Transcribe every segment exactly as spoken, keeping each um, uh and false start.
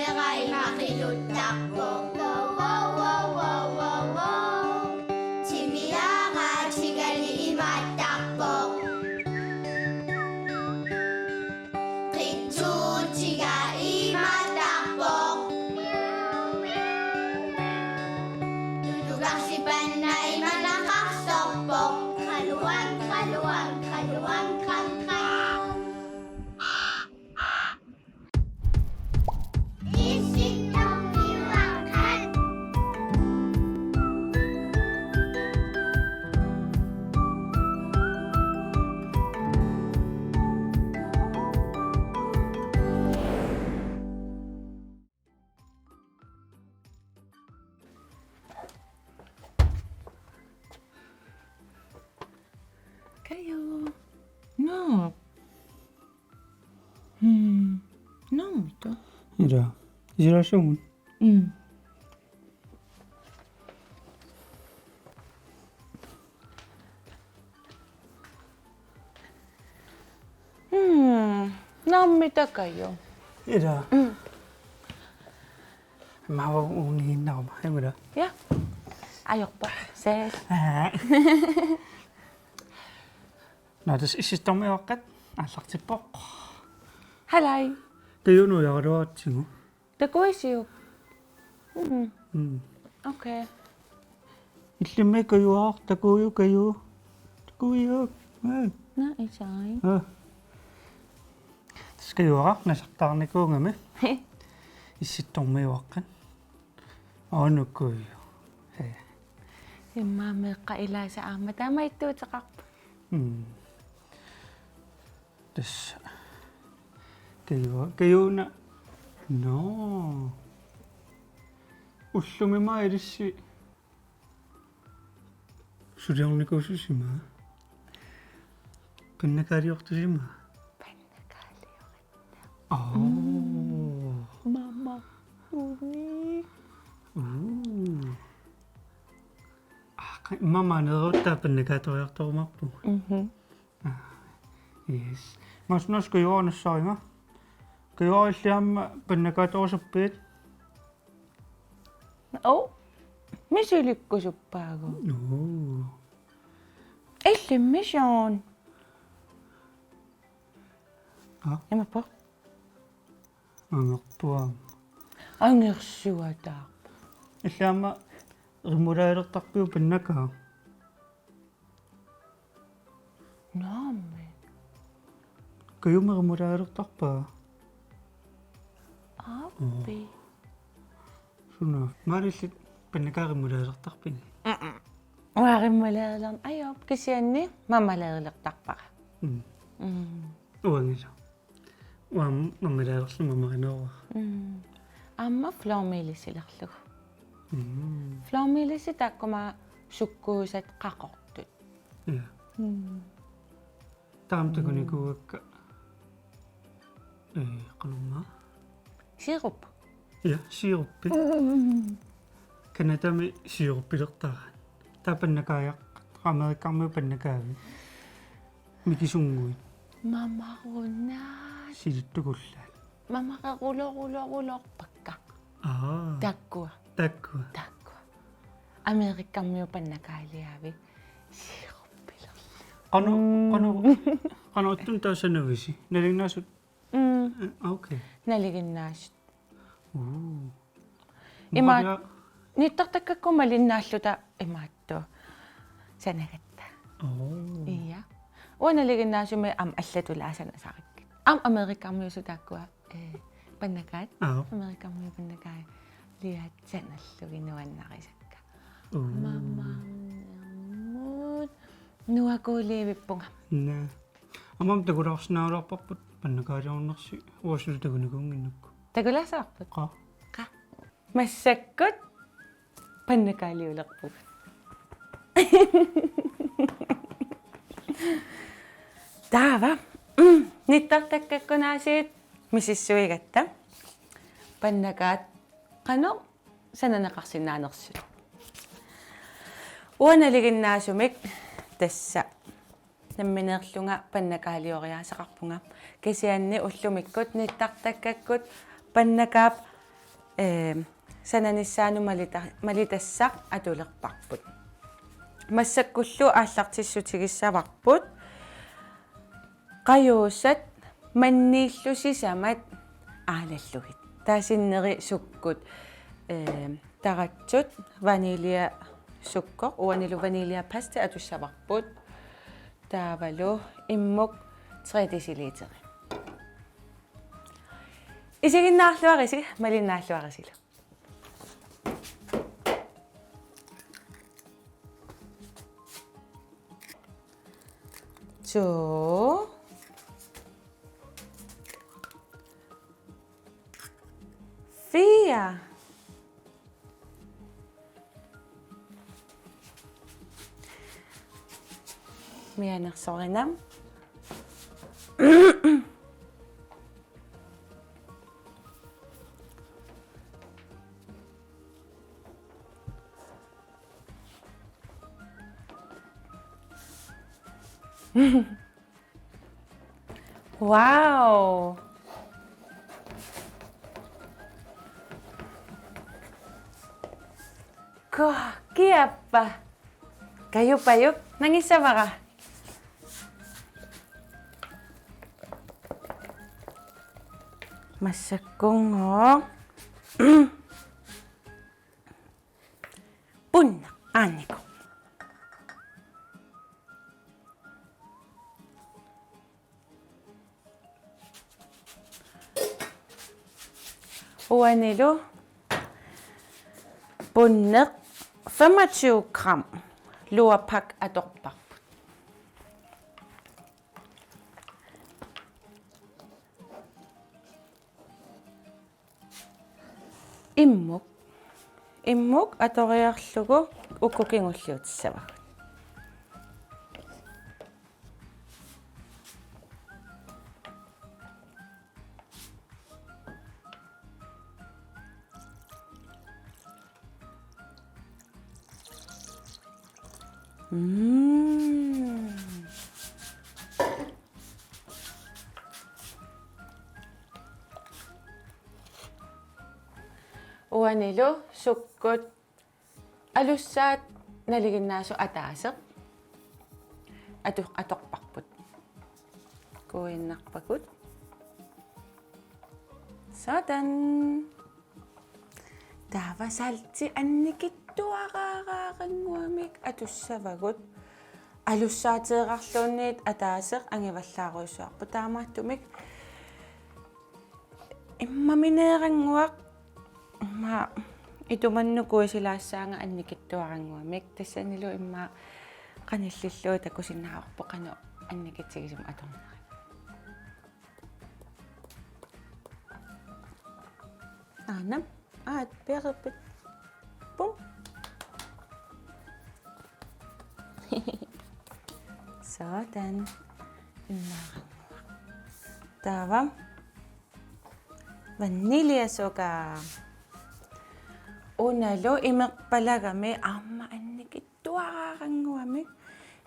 Imaattarpoq. Timiaatigali imaattarpoq. Qitsuutiga imaattarpoq. Tutukarsipanna imanaqarsorpoq. Qaluan, qaluan, qaluan, qan, qan. Kayo. No. Hmm. No, mito. Ira. Ira sungun. Mm. Hmm. Naammi takayo. Ira. Mm. Maava uniinnaruma, imira. Ja. Ajorpa. Se. Aa. Nå, tassa Issittormiuaqqat aallartippoq. Halai. Kayuunuujaraluaratsigu. Takuisiuk? Mm. Mm. Okay. Illimmi Kajuaraq, takuiuk Kaju? Takuiuk. Aa. Nå, isai. Aa. Tassa Kajuaraq nasartaarnikuugami. Issittormiuaqqat. Onukuiu. Hee. Immaqa meeqqat ilaasa aamma taama ittuuteqarput. Mm. Tassa. Kaju-, Kajuuna. No. Ullumi maani ilissi suliarnikuususi immaqa. Pannakaaliortusi immaqa. Pannakaaliortusi. Aa. Mm. Mama. Uni. Uu. Aa, ka-, mama neerutta pannakaatoriartorumaarpugut. Mhm. Aa, yes. Mas, mas Kajuaraq nassariga. Kajuaraq illit aamma pannakaatorusuppiit? Oh, misilikkusuppaagu. Oo. Illimmi Sean? Aa? Imaappoq? Angerpuam. Angersuataarpoq. Illit aamma remouladelertarpiuk pannakaat? Naammi. Kajumi remouladelertarpaa? Aappi. Oo. Suna. Maani illit pannakaat remouladelertarpigit? Mm-mm. Uanga remouladelerneq ajorpoq kisianni mamaladelertarpara. Mm. Mm. Uangalu. Uanga mamaladelerlunga mamarineruara. Mm. Aamma flormelisilerlugu. Mm. Flormelisi taakkuma sukkuusat qaqortut. Ja. Mm. Taama takunikuuakka. Ee, qanormaa? Sirup. Ja, siruppi. Mm. Canadami siruppilertaraat. Taava pannakaajaq, Amerikkarmiut pannakaavit. Mikisunnguit. Mamarunaat. Silittukullaat. Mamareruloruloruloorpakka. Aa. Taakkua. Taakkua. Taakkua. Amerikkarmiut pannakaaliaavit. Siruppilerlugu. Qanoq, mm, qanoq, qanoq ittunik taava sanavisi? Nalinginnaasut? Mm. Eh, okay. Nalinginnaasut. Uu. Ima. Muqaria-, nittartakkakku malinnaalluta imaattoq sanagatta. Oo. Ja. Uanga nalinginnaasumik aamma allatut ilaat sanasarakkit. Aamma Amerikkarmiusut taakkua, eh, pannakaat. Aap. Amerikkarmiut pannakaaliaat sanallugit nuannarisakka. Oo. Mamanermut. Nuakuuliivippunga. Naa. Aamma takulaarsinnaagaluarparput pannakaaliornersi uanga suli takunikuunnginnakku. Takulaassavarput? Qaa. Qaa. Massakkut pannakaaliulerpugut. Taava. Mm, nittartakkakkunaasiit misissuigatta. Pannakaat qanoq sananeqarsinnaanersut. Uanga nalinginnaasumik tassa nammineerlunga pannakaalioriaaseqarpunga. Kisianni ullumikkut nittartakkakkut pannakaap Ee, sananissaanut malita-, malitassaq atulerparput. Massakkullu aallartissutigissavarput. Qajuusat manniillu sisamat aalallugit. Taava sinneri sukkut, ee, taratsut, vanilja sukkoq, uanilu vanilja paste atussavarput. Taavalu immuk tre deciliteri. Isiginnaarluarisi, malinnaalluarisilu. To. Fire. Mianersorinam. Wow. Ko, kiappa. Kajupajuk, nangissavara. Massakkunngooq. Punneq, aaniku. Uanilu punneq femogtyve gram Luapak atorparput. Immuk. Immuk atoriarlugu uku kingulliutissavagut. Mm. Uanilu sukkut alussaat nalinginnaasut ataaseq atu-, atorparput. Kuinnarpagut. Sådan. Taava salti annikitsuaraarannguamik atussavagut. Alussaateerarluunniit ataaseq angivallaarujussuarpoq, taamaattumik immamineerannguaq, immaqa itumannuku isilaassaanga annikitsuarannguamik, tassanilu immaqa qanillillugu takusinnaavarput qanoq annikitsigisumik atornerat. Aana. Aat, piareerpit? Pum. Sådan. Immaqa. Taava. Vaniljasukkar. Unalu imerpalagami aamma annikitsuaraarannguamik.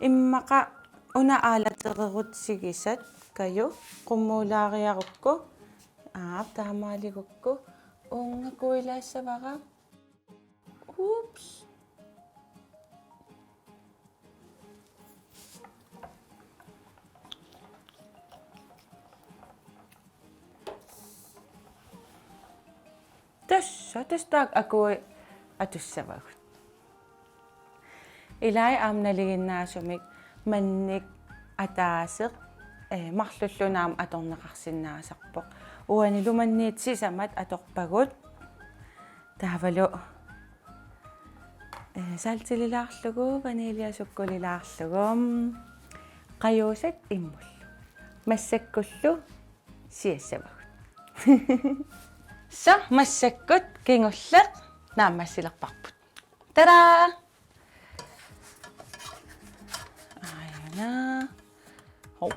Immaqa una aalatererutsigisat Kaju qummuulaariarukku. Aap, taamaaligukku. Uunga kuilaassavara. Ups. Tassa, tassa taakku akui atussavagut. Ilai aamma nalinginnaasumik mannik ataaseq, ee, marlulluunniit aamma atorneqarsinnaasarpoq. Uanilu manniit sisamat atorpagut. Taavalu, ee, saltililaarlugu, vaniljasukkulilaarlugu. Qajuusat immullu. Massakkullu siassavagut. Så, massakkut kingulleq naammassilerparput. Tada! Aajuna. Hov.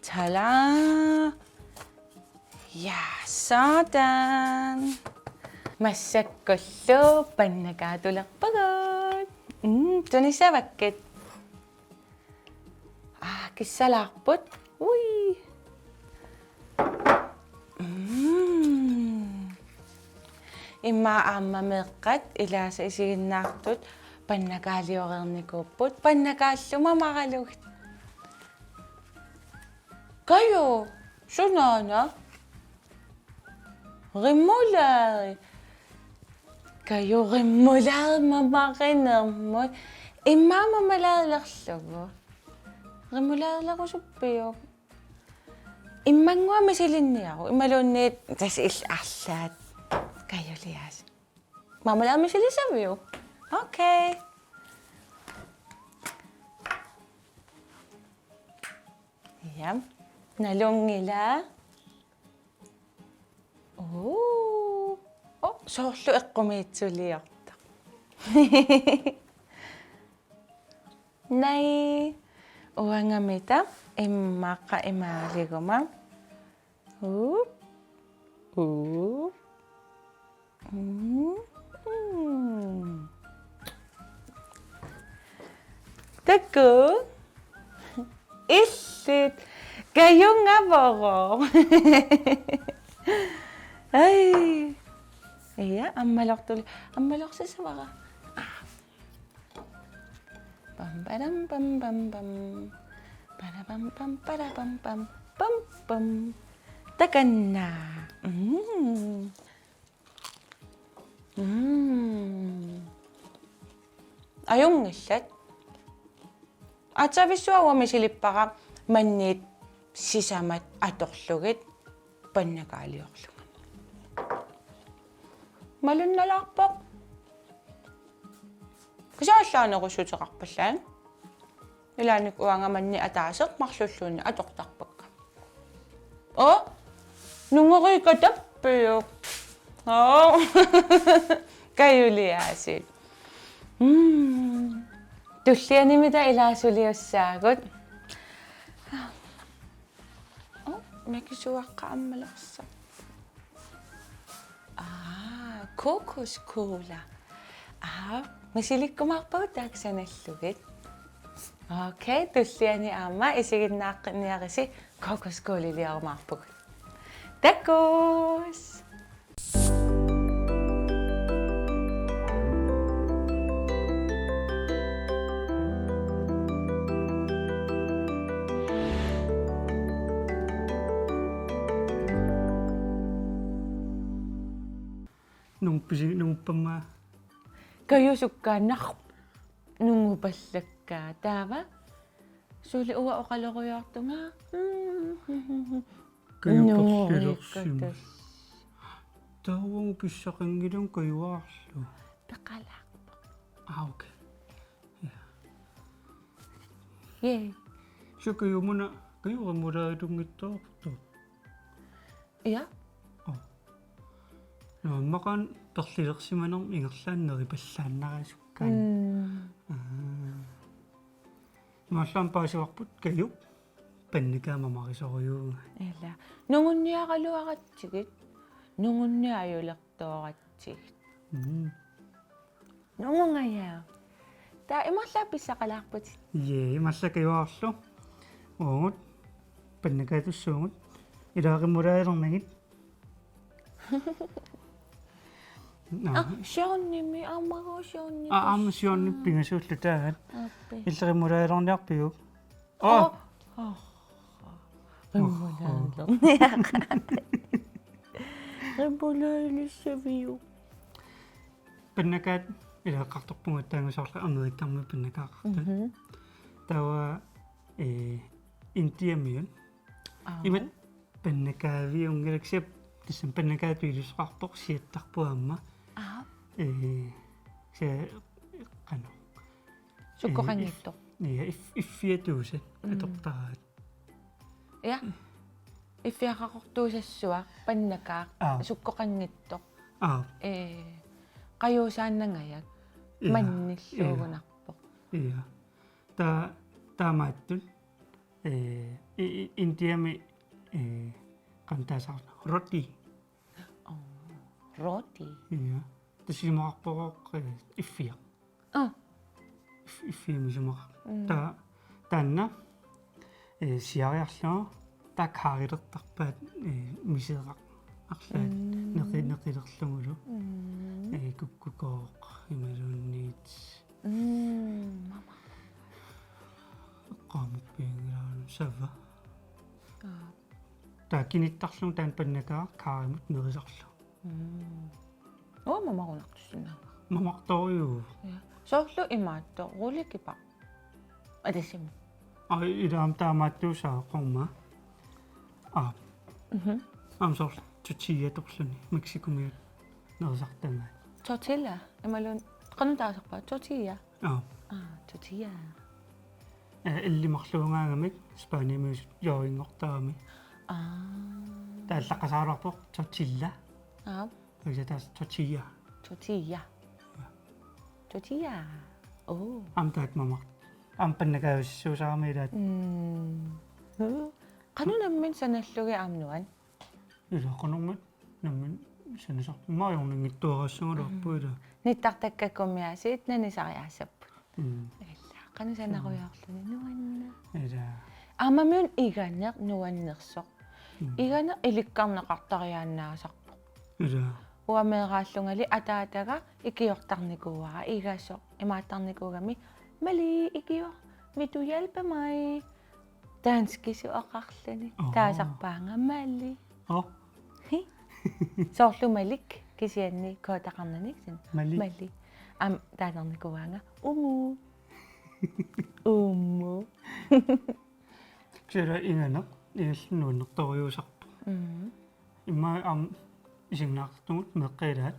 Tada! Ja, sådan. Massakkullu pannakaatulerpagut. Mm, tunissavakkit. Aa, kissalaarput. Ui. Mm. Immaqa aamma meeqqat ilaasa isiginnaartut pannakaaliornikuupput, pannakaallu mamaralugit. Kaju, sunaana? Remoulade. Kaju, remoulade mamarinermut. Immaqa mamarilerlugu. Remouladelerusuppiuk? Immannguami silinniaru. Imaluunniit tassa illit arlaat. Kajuliaasiit. Mamarilermik silisaviuk? Okay. Ja. Nalunngilaq. Uu. Oh, soorlu eqqumiitsuliortoq. Nai. Uangamita immaqa imaaliguma. Uu. Uu. Mm. Takuuk. Illit. Kajungavoq. Ai. Ja, ammalortul-, ammalorsissavara. Pam, padam, pam, pam, pam. Padabam, pam, padabam, pam, pam, pam. Takanna. Mm. Mm. Ajunngillat. Aatsavissuaq uanga misilippara manniit sisamat atorlugit pannakaaliorlugit. Malunnalaarpoq. Kisianni allaanerussuteqarpallaaq. Ilaanni uanga manni ataaseq marluulluunniit atortarpakka. Oo? Nungoriikatappiuk? Oo. Kajuliaasiit. Mm. Tullianimita ilaasuliussaagut. Oo, mikisuaqqat ammalorsarput. Aa, kokoskuula. Aa, misilikkumaarpagut taakku sanallugit. Okay, tulliani aamma isiginnaaqqinniarisi kokoskuuliliorumaarpugut. Takuss! Nungupisi-, nunguppammaa. Kaju sukkaannaq nungupallakka. Taava suli uanga oqalorujoortunga. Kaju nunguikkatas. Persilersimas. Taava uagut pissaqanngilanga Kajuarlu. Peqalaarpoq. Aa, okay. Ja. Yay. Sukajumuna Kaju remouladetunngitsoortoq. Ja. Oo. Naammaqqaartoq persilersimanermik ingerlaannaq neripallaannarasukkaan. Mm. Aa. Imaallaat paasivarput Kaju pannakaatit mamarisorujuugai. Ila. Nungunniaraluaratsigit. Nungunniajulertooratsigit. Mm. Nungungajaa. Taava imaallaat pissaqalaarputit. Ja, imaallaat Kajuarlu. Uagut pannakaatussuugut. Ilaa remouladelernagit. Nå. Aa, Siornimi, aamma Siornimi. Aa, aamma Siornimi pingasuulluta taava. Aappi. Illit remouladelerniarpiuk? Oo. Oo. Oo. Remoulade. Remouladelissaviuk? Pannakaatit ilaa eqqartorpunga taanna soorlu Amerikami pannakaaqartut. Mhm. Taava, eh, Indiamiut. Aa. Imatut pannakaaviunngilaq, kisianni tassami pannakaatit ilisoqarpoq siattarpoq aamma. Aa. Eh, se qanoq. Sukkoqanngitsoq. Eh, if-, ja, if-, iffiatuusat. Mm. Atortaraat. Ja. Iffiaqaqortuusassuaq pannakaaq. Aa. Sukkoqanngitsoq. Aa. Eh, qajuusaannangajak. Ja. Mannilluugunarpoq. Ja. Ta-, taamaattut. Eh, i-, i-, Indiami, eh, qantaasarna. Roti. Oo, roti. Ja. Tassa isumaqarpoq, eh, iffiaq. Oo. If-, iffiamik isumaqarpoq. Mm. Ta-, taanna, eh, siariarlugu taava karrilertarpaat, eh, miseraq. Arlaat Mm. neqi-, neqilerlugulu. Mm. Ee, kukkukooq imaluunniit Mm, mama. Eqqaamut piangilaarnu sava. Aa. Taava kinittarlugu taanna pannakaaq kaarimut nerisarlugu. Mm. Oo, mamarunartussinnaavara. Mamartorujuuvoq. Ja. Soorlu imaattoq, rullekipaq. Atassami. Aa, ilaa aamma taamaattuusaa qorma. Aa. Mhm. Aamma soorlu tortillatorluni, Mexicomiut nerisartagaat. Tortilla, imaluunniit, qanoq taasarpaat, tortilla? Aa. Aa, tortilla. Ee, illit marluugaangamik Spaniamiusut joogingortarami. Aa. Taallaqqasaaraarpoq tortilla. Aa. Takusa taas tortilla. Tortilla. Ja. Tortilla. Oo. Aamma taakku mamaq. Aamma pannakaajussuusarami ilaat. Mm. Qanoq nammineq sanallugit aamma nuann? Ilaa qanormi nammineq sanasarput. Immaqa ajornanngitsuaraassagaluarpoq ilaa. Nittartakkakkumiaasiit nanisariaassapput. Mm. Ilaa, qanoq sanarujoorluni nuanneq. Ilaa. Aammami una iganeq nuannersoq. Mm. Iganeq ilikkarneqartariaannaasarpoq. Ilaa. Uanga meeraallungali ataataga ikiortarnikuuara igasoq. Imaattarnikuugami: Mali, ikior, vil du hjælpe mig? Danskisut oqarluni. Aha. Taasarpaanga Mali. Aa. Hi. Soorlu Malik kisianni kootaqarnanik sin. Mali. Mali. Aamma taasarnikuuaanga Umu. Umu. Kisianni iganeq, illit nuannertorujuusarpoq. Mm. Immaqa aamma isiginnaartartugut meeqqat ilaat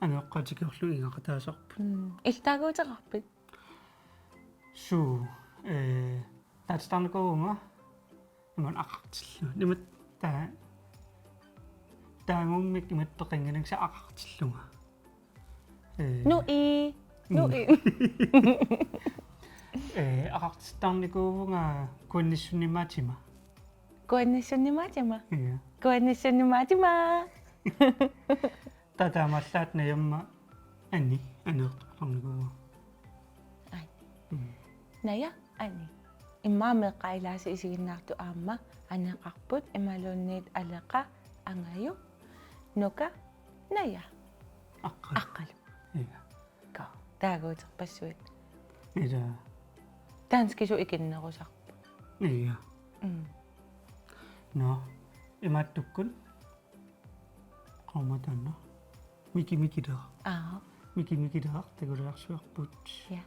angajoqqaat tikiorlugit igaqataasarput. Mm. Illit taaguuteqarpit? Suu, ee, taatitarnikuuvunga imaluunniit aqartillunga. Imatut taa-, taagummik imatut peqannginnama aqartillunga. Ee. Nui, mm. Nui. Ee, aqartittarnikuuvunga kuannissunnimaatima. Kuannissunnimaatima? Ja. Kuannissunnimaatima. Taava taamaallaat najamma Ani, aneertortarnikuuara. Ani. Mm. Naja, Ani. Immaqa meeqqat ilaasa isiginnaartut aamma Aneqarput imaluunniit Aleqa, Angaju, Nuka, Naja. Aqqalu. Aqqalu. Ja. Ko, taaguuterpassuit. Ilaa. Danskisut ikinnerusarput. Ja. Mm. Nå, imaattukkut. Qaammat taanna. Miki Mikileraq. Aa. Miki Mikileraq takulaarsuarput. Ja.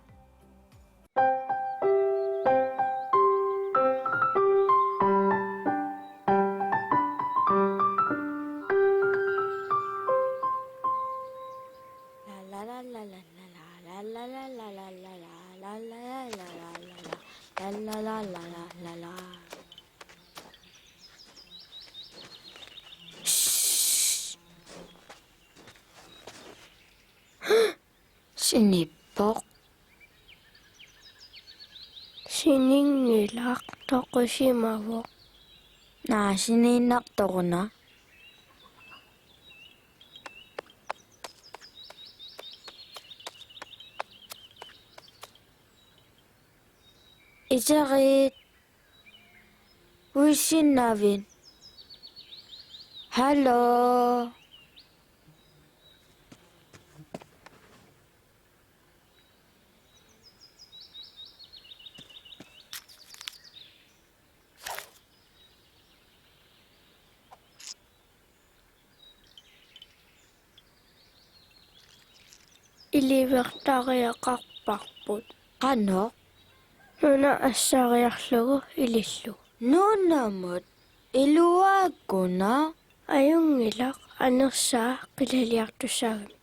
Sinippoq. Sininngilaq, toqusimavoq. Naa, siniinnartoruna. Iterit. Uissinnaavit? Hallo? Ilivertariaqarparput. Qanoq? Nuna assariarlugu ilillugu. Nunamut iluaakkuna? Ajunngilaq, anersaaq qilaliartussaagami.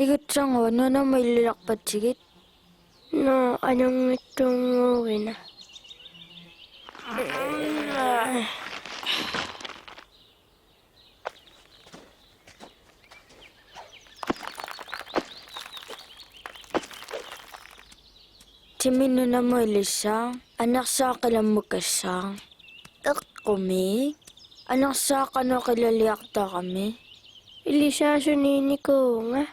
Igutsannguaq, nunamut ililerpatsigit. Nå, anunngitsunnguugina. Timi nunamut ilissaaq, anersaaq qilammukassaaq. Eqqumiik, anersaaq qanoq qilaliartarami? Ilisaasuniinnikuuvunga,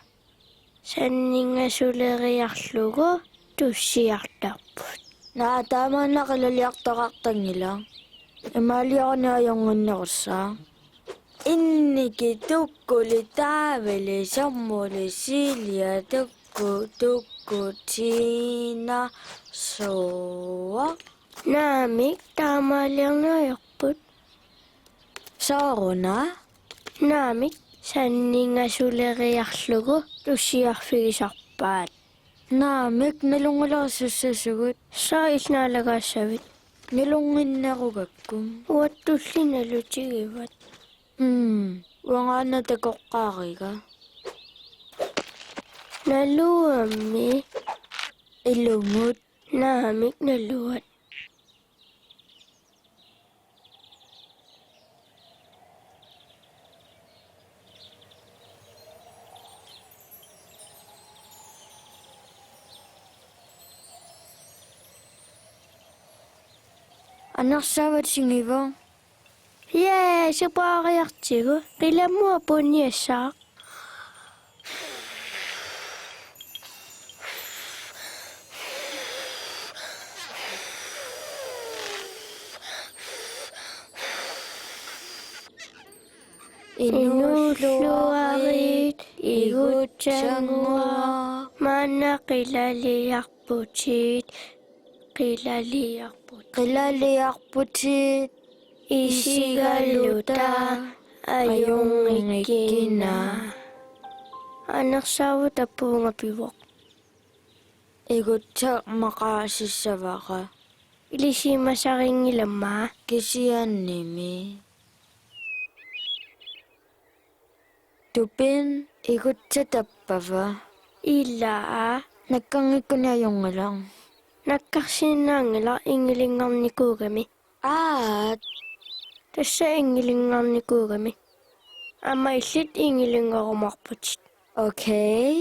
sanningasuleriarlugu tussiartarput. Naa, taamaanna qilaliartoqartanngilaq. Imaaliorani ajornginnerussaaq. Inniki, tukkuli, taavali, sommuli, silia, tukku, tukku, tiina, suuaq. Naamik, taamaaliorneq ajorput. Sooruna? Naamik, sanningasuleriarlugu tussiarfigisarpaat. Naamik, nalunngilara sussasugut. Sooq illit naalagaassavit? Nalunnginnerugakku. Uattulli nalutigivat. Mm, uangaana takoqqaariga. Naluammi? Ilumut. Naamik, naluat. Anersaavat singivoq. Yay, supaariartigu. Qilammut apuunniassaaq. Inuulluarit, igutsannguaq. Maanna qilaliarputit, qilaliarputit. Qilaliarputit. Isigaluta ajunngikkinnaq. Anersaavutit apuunga pivoq. Igutsaq maqaasissavara. Ilisimasarinngilamma. Kisiannimi. Tupin, igutsaq tappava. Ilaa. Nakkarngikkuni ajunngilaq. Nakkarsinnaanngilaq, ingilinngornikuugami. Aat. Tassa ingilinngornikuugami. Aamma illit ingilinngorumaarputit. Okay.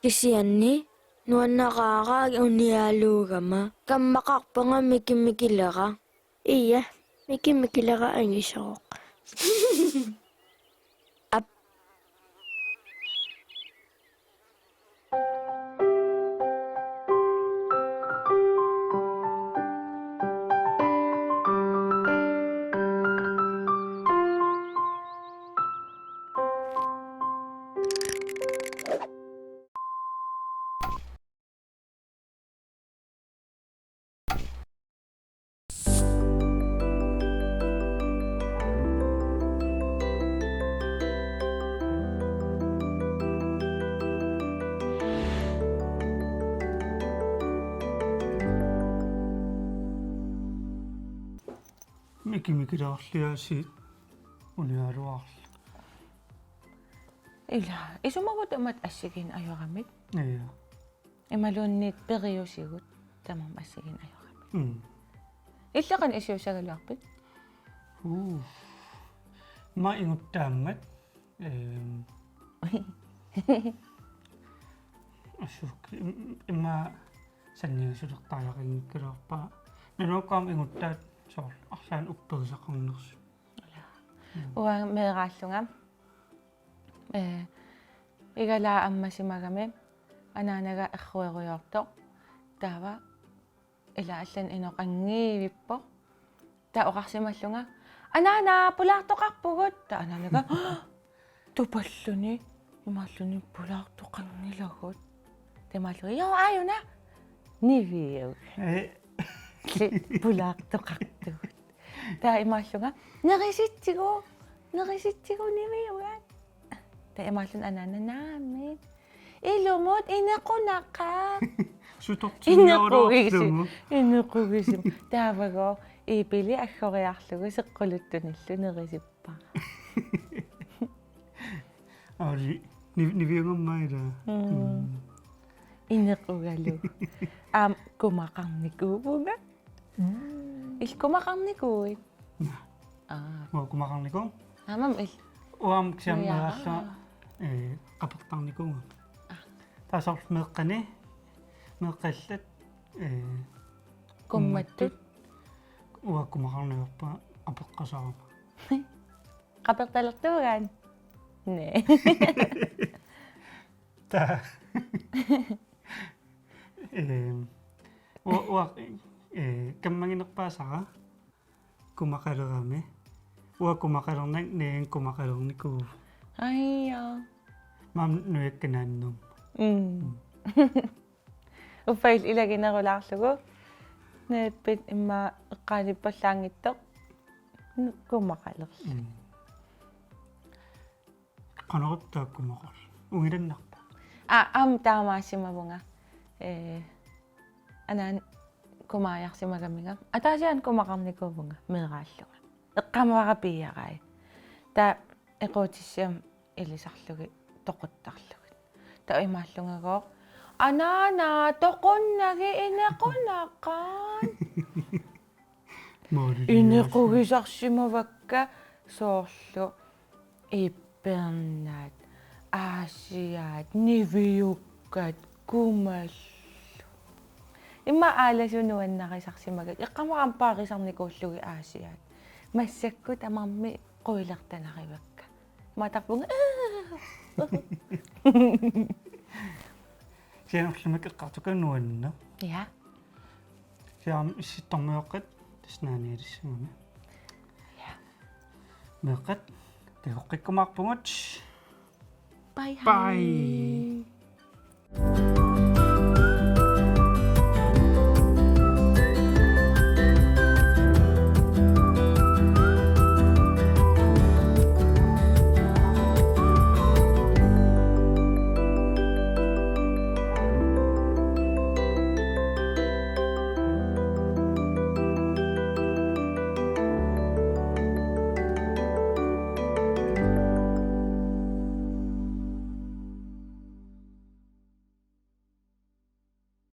Kisianni nuannaraara unialuugama. Kammaqarpunga mikimikilera. Ia, mikimikilera angisooq. Ap. Mikimikileriarlusi unialuarluni. Ila, isumagut tamatta assigiinneq ajoramik. Ia. Imaluunniit periusigut tamarmik assigiinneq ajoramik. Mm. Illit qanoq isuussagaluarpit? Uu. Immaqa inguttaammat, ehm, assut im-, immaqa sanningasulertariaqanngikkaluarpara. Naluara aamma inguttaat soorlu arlaannik upperisaqarnersut. Ila. Mm. Uanga meeraallunga. Ee, igalaa ammasimagami anaanaga erruerujoortoq. Taava ila allanik inoqanngivippoq. Taava oqarsimallunga: "Anaana, pulaartoqarpugut." Taava anaanaga: "Tupalluni, imaalluni pulaartoqanngilagut." Taava imaallunga: "Joo, aajuna." Niviuga. Ee. Pulaartoqartugut. Taava imaallunga: "Nerisitsigu, nerisitsigu niviuga." Taava imaallunga anaana: "Naamik. Ilumut inequnaqaaq." Sutortinniorlugu. Inequgisi-, inequgisi-. Taavagooq iipili aggoriarlugu seqquluttunillu nerisippara. Aali, ni-, niviungamma ila. Mm. Mm. Inequgalugu. Aamma kumaqarnikuuvunga. Mm. Illit kumaqarnikuuit? Naa. Aa. Uanga kumaqarnikuuvunga. Aamma il-. Uanga kisianni. Ia. Meeraallunga, ee, qapertarnikuuvunga. Aa. Taava soorlu meeqqani, meeqqallat, ee, kummattut. Kummattut. Uanga kumaqarnikuuvunga qapeqqasaarama. Qapertalertuugaanni? Næ. Taava. Ehm, ua-, ua-, eh, kammaginerpaasara kumaqalerami. Uanga kumaqalernak, næ, kumaqalernikuuvoq. Aja. Maani nujakkanaannum. Mm. Uffa illit ilaginerulaarlugu. Næppit immaqa eqqaanippallaanngitsoq. Kumaqalerluni. Mm. Qanoq taakku kumaqarluni? Ungilannarpa? Aa, aamma taamaassimavunga. Ee, anaana kumaajarsimagaminga. Ataasiaannaq kumaqarnikuuvunga meeraallunga. Eqqaamavara piiarai. Taava equutissiami ilisarlugit toquttarlugit. Taava imaallungagooq: Anaana, toqunnagit, inequnaqaat. Maali. Inequgisarsimavakka soorlu ippernaat, aasiaat, niviukkat, kumallu. Immaqa aalasoq nuannarisarsimagakku, eqqaamavara aamma paarisarnikuullugit aasiaat. Massakkut tamarmik quilertanarivakka. Matarpunga. Kisianni ullumikkut eqqartukkat nuanneq. Ja. Kisianni issittormiuaqqat tassa naanialissammat. Ja. Meeqqat, takoqqikkumaarpugut. Bye, bye. Hej.